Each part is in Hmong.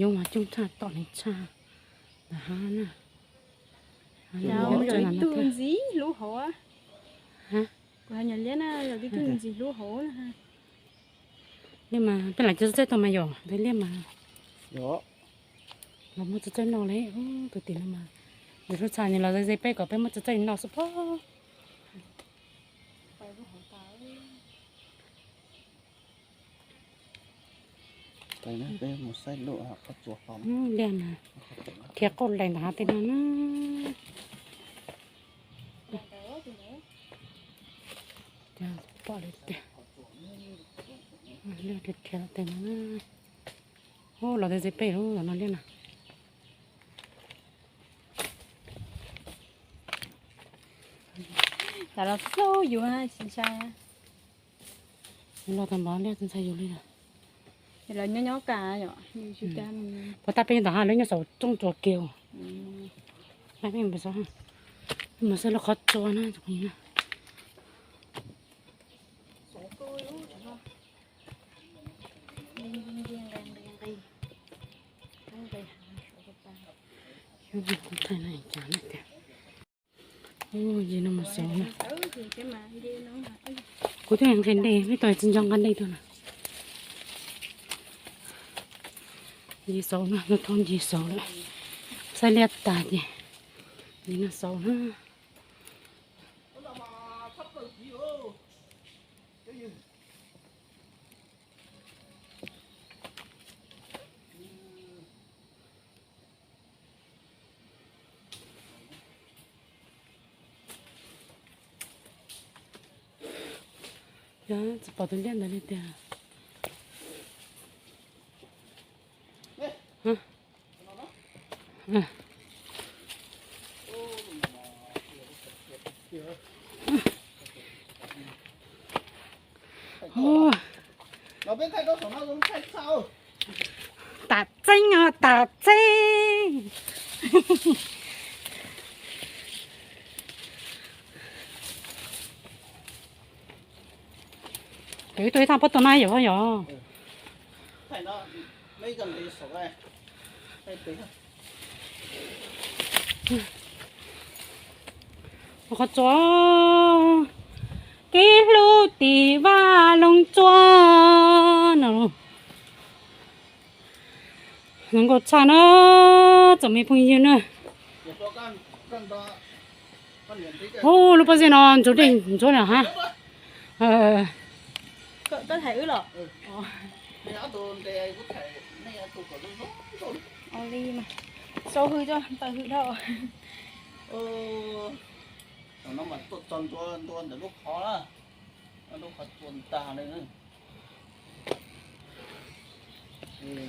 Yoov mas coob tshaj, tom neeg tshaj ntawm hav na. Yog ib tug ntxiv hlub hauv. Kuv hais nyuam liab na, yog ib tug ntxiv hlub hauv na. Liaj mas peb lam coj txawj tau mas yom, ntawd liaj mas los muaj txawj txawj noj li tus tim no mas. Ntawm lub txha nws los ze ze peb kom peb muaj txawj txawj noj xwb pob. Liaj mas khiav qauj lais ntawm hav tej no na. Pom li tiag. Liaj khiav khiav tej no na. Ub, los ze ze peb lub no liaj na. Los tau npov liaj tsis ntshai yus li lawm. Puas tas peb ntawm hav lawv nyob saum rooj tsua kiag. Mus saib lub qhov tsua na. Yim no mus xauv na. Kuv twb nqhis dej, meb tau tsis nco nqa dej tuaj na. Yim xauv na, no thoob yim xauv lawm. Saib liaj tag ces yim no xauv na. Yog tsis pom tus liaj ntawd li tiag. Tam tseeb os, tam tseeb. Tus ib tug ib thaj pob tw na yom yom. Qhov tsua, kev hlub tim vaj loog tsua no. Zoo nkauj tshaj na, tsoom me phooj ywg na. Ub, lub pob zeb no ntsuag dej ntsuag na ha. Sau hwm, tau hwm dhau. Tam no mas tuaj txog ntua ntawm lub qhov na, lub qhov tsua ntag li na.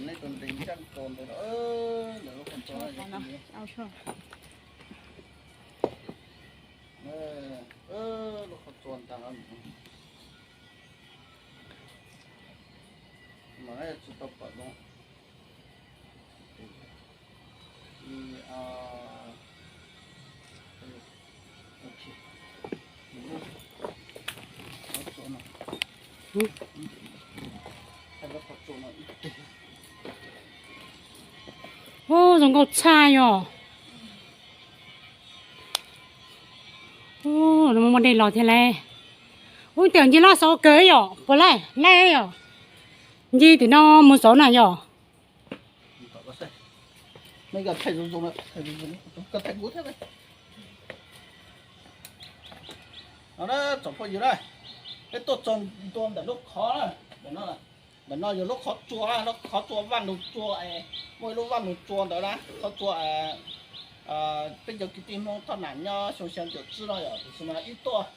Nej tus ntev ncaj nkaus ntawd, ntawm lub qhov tsua, lub qhov tsua ntag. Mas tsis tau pom zoo. Ub, zoo nkauj tshaj yom. Ub, muaj dej los thiab lauj. Ub, tias ncig laj xauv kawg yom, puas laij laij yom. Ncig tim no mus xauv na yom. No na tsoom phooj ywg na, peb tuaj txog ntua ntawm lub qhov na, ntawm no yog lub qhov tsua, lub qhov tsua Vaj Lug Tsua, muaj ib lub Vaj Lug Tsua ntawd na, qhov tsua peb cov kwv tij Hmoob Thoj Nam nyob xyoo xya caum tsib no yom, tiam sis mas ib tuaj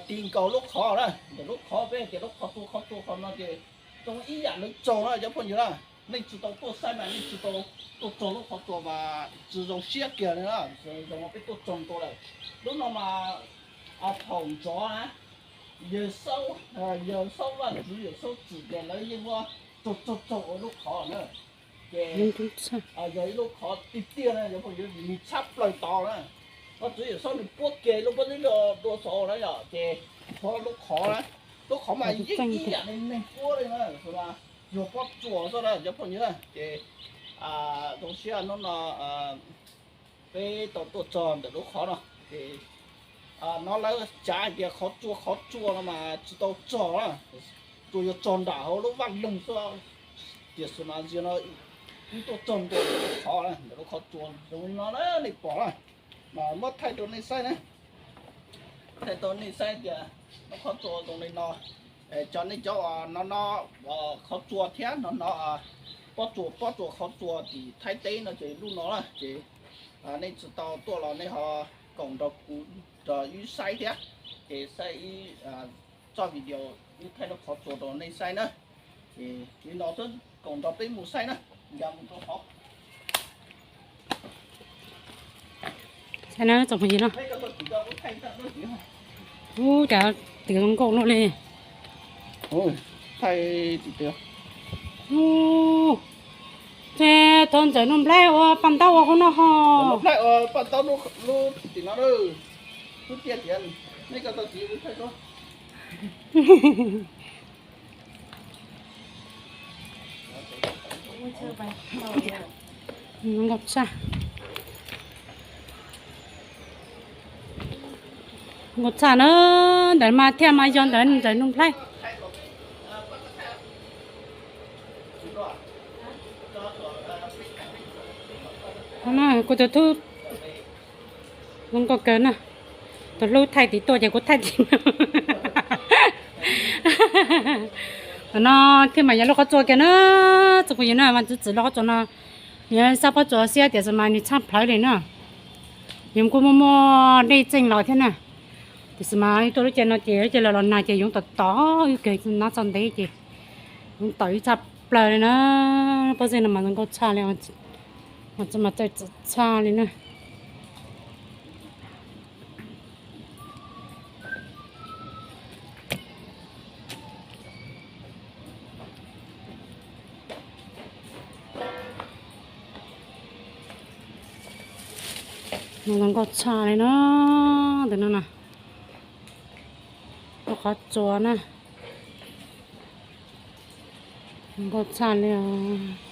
ti nkaus lub qhov na, ntawm lub qhov peb tias lub qhov tsua, qhov tsua qhov no ces zoo ib yam lawv tsaug na cov phooj ywg na. Nej tsis tau tuaj saib mas nej tsis tau tuaj txog lub qhov tsua mas tsis zoo siab kiag li na, zoo peb tuaj txog ntua lawm. Lub no mas thaum ntxov na, yawg Xauj, yawg Xauj Vaj Tswv, yawg Xauj Txwm ces lawv yeej muab tsaug tsaug tsaug ua lub qhov na. Ces yog ib lub qhov tiag tiag na, yog phooj ywg, nws tshab plaws tod na. Vaj Tswv yawg Xauj nws puab kiag lub pob zeb dua saud na yom, ces tshuav lub qhov na. Lub qhov mas yeej ib yam li neeg puab li na, yog pob tsuas xwb na cov phooj ywg na. Ces Zoo siab hnub no peb tau tuaj txog ntawm lub qhov no ces no lawv cav hais tias qhov tsua qhov tsua no mas tsis tau txog na, tsuas yog txog nram hauv lub vaj loog xwb. Tiam sis mas zaum no wb tuaj txog ntua ntawm lub qhov, ntawm lub qhov tsua zoo li no na nej pom na, mas muab thaij rau nej saib na. Thaij rau nej saib tias lub qhov tsua zoo li no. Cov nej cov uas no no qhov tsua thiab no no pob tsuas pob tsuas qhov tsua tim Thaib teb no ces lub no na ces nej tsis tau tuaj los nej ho koom nrog kuv, nrog wb saib thiab, ces saib wb txoj video wb thaij lub qhov tsua rau nej saib na. Ces li no xwb koom nrog peb mus saib na, nqa mus rau hauv. Saib na tsoom phooj ywg na. Ub, cas twv zoo nkauj luaj li. Thaij tim twg? Ub, ces thov Ntxawm Nuj Nplaib ua paj ntaub ua hauv no ho. Nplaib ua paj ntaub lub tim no, lub tiaj tias nej ko tau txiv thaij ko. Nkauj tshaj, nkauj tshaj na, ntawd mas thiaj mas yog ntawd Ntxawm Nuj Nplaib. Kuv tus hlub zoo nkauj kawg na, tus hlub thaij tim tuaj ces kuv thaij tim no. Tam no thiaj mas yog lub qhov tsua kiag na, tsoom phooj ywg na, mas txwv txwv lub qhov tsua no, yog sab pob tsuas xiab tiam sis mas nws tshaj plawv li na. Nws kuj muaj muaj dej txeej los thiab na. Tiam sis mas tuaj lub caij no ces lub caij lawv los nag ces yoov tom tom ib kawg nab txog ntev ces yoov tom ib tshaj plaws li na. Pob zeb no mas zoo nkauj tshaj li, mas txawj txawj tshaj li na. Zoo nkauj tshaj li na, tus no na, lub qhov tsua na, zoo nkauj tshaj li os.